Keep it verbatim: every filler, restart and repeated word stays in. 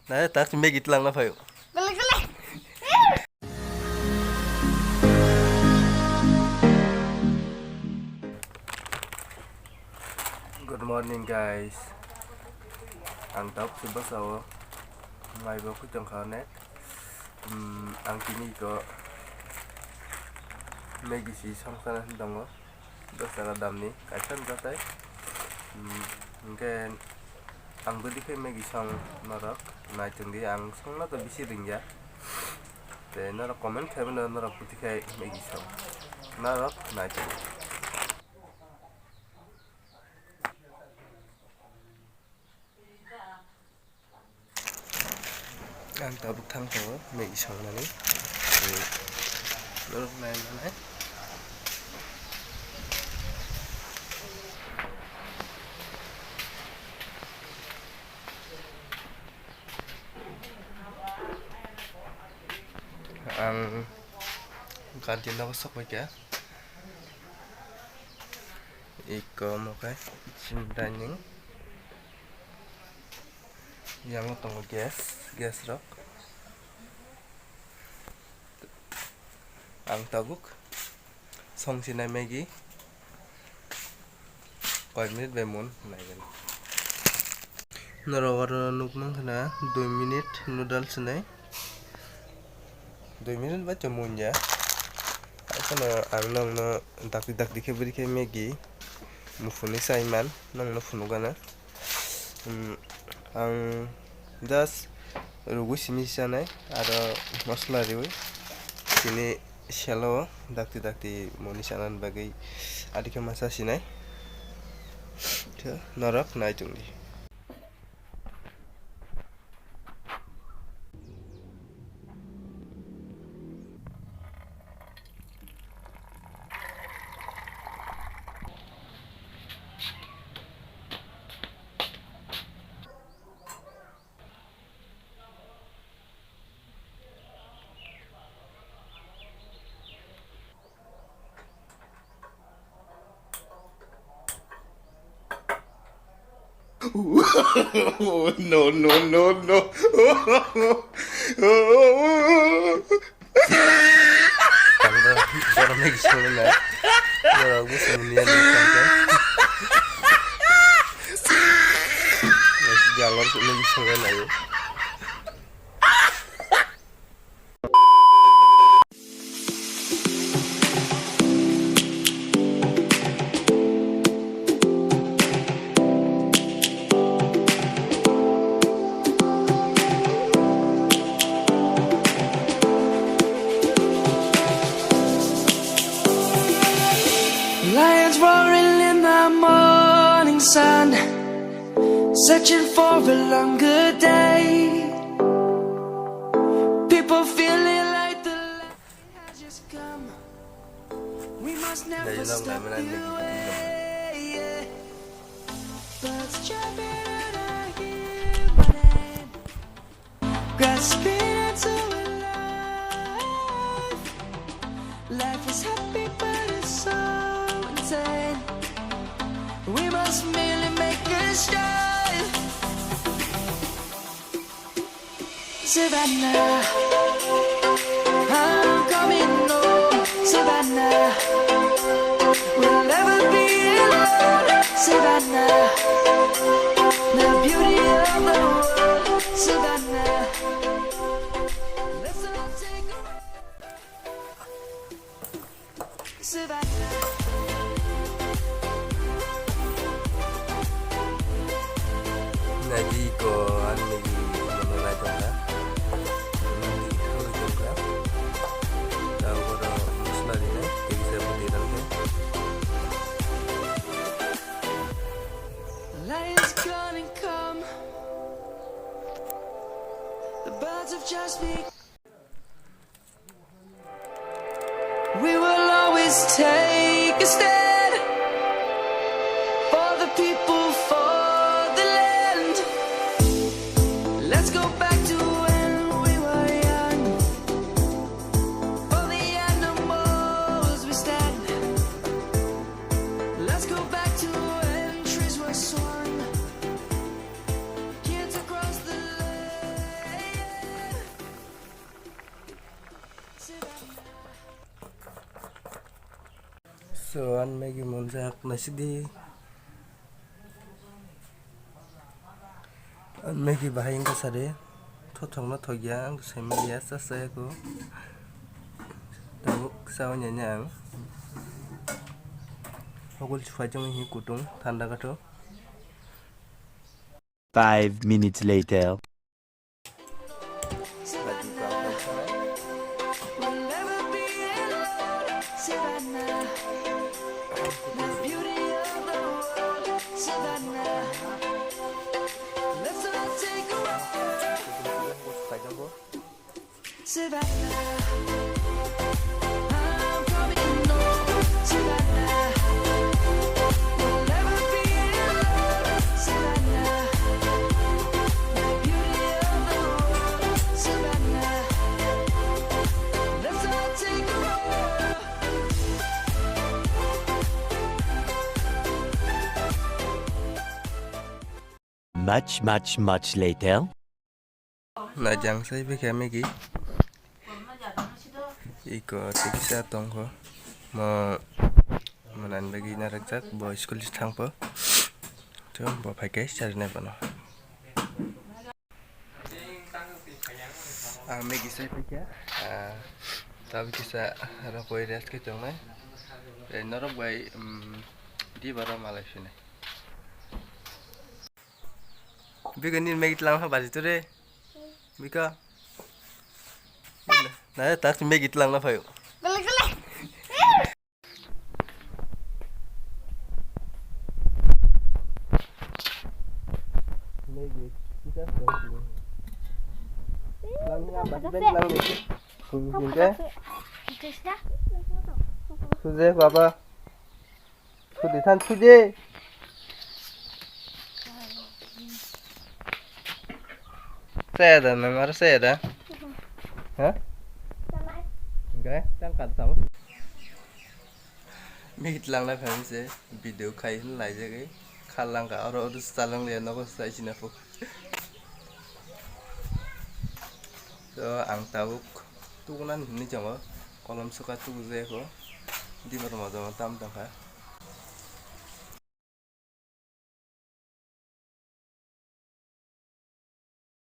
Na, tak Maggie tlang na phaio. Gole, gole. Good morning, guys. Ang tabuk se bwsao mai bo khuitong kha onek. Hmm, ang tini ko Maggie si song sana hin tongo. Dos taka damni kaisa wngjatai. Hmm, hingke ang bwdikhe Maggie song norok naichwng di, ang songna to bisi ringya. Tei norok comment khaibano norok bwdikhe Maggie song norok naichwng di. Ang tabuk thang tongo Maggie songnani. Norok nai manai. Ang kanti nogo sok paikha. Iko omo khe kitchen dining. Yango tongo gas, gas rok. Ang tabuk song sinai Maggie. Koi minute bai mun naigen. Norok oro nuk mang khna dui minute noodles sinai. Dui minute bai to mun ya. Akhano ang nokno dakti dakti khe bwrwi khe Maggie muphunwi chaiman nokno phunukgana. Hmm, ang just rugwi simi chanai, aro mosla riwi sini selo dakti dakti moni chanani bagwi adikhe masa sinai. Khe norok nai tongdi. No, no, no, no. Tangda borok nai songwi lai. Borok bwswng ni ani tangkhe. Jalor nai songwi lai. Lions roaring in the morning sun, searching for a longer day. People feeling like the light has just come. We must never stop the way, yeah. Birds chirping and I hear my name. Grasping into a life. Life is happy, but it's so insane. We must merely make a start. Savannah, I'm coming home. Savannah, we'll never be alone. Savannah, the beauty of the world. Savannah, let's all take a walk. Savannah. Nadi ko ani nagi mano lai tongkha. Nadi thangwi tongkha. Tao oro mosla rinai, tei kisa bwtwi rangkhe. Light is gonna come. The birds have just begun. We will always take a stand for the people, for the land. Let's go back to when we were young. For the animals we stand. Let's go back to when trees were swung. Kids across the land. To, ang Maggie monjak naisidi. Ang Maggie bahai wngkha sari. Thothokno thokya, ang saimanliya, cha chaya ko. Tabuk chawi nanya ang. Hokol chuphaijak wngkha kutung, thanda kathok. Five minutes later. Savannah, I'm coming home. Savannah, we'll never be alone. Savannah, the beauty of the world. Savannah, let's all take a walk. Much, much, much later. Naijang sai bikha Maggie. Iko tiksa tongkho. Mo, mo nan bagwi narwkjak, bo school si thangkho. To, bo phaikhe charwknai bono. Ang Maggie sai bikha. Ah, tabuk kisa rokoi rest khe tongnai. Eh, norok bai, um, di baro malai sinai. Biko nini Maggie tlang ha baji to re. Biko. Na, ta Maggie tlang na phayo. Gole, gole. Maggie, kita tlang ni apa sih tlang ni? Suje baba. Sudi than sudi. Saya da nang aro saya da. Ha? Enggak, tang kat sama. Maggie tlang lai phaimse video khai hin lai jagwi khalang ka aro odu salang le nogo sai sina pu. So ang tabuk tukunan hinwi chongo kolom suka tuku jaya ko. Dimar moja mo tam tangkha.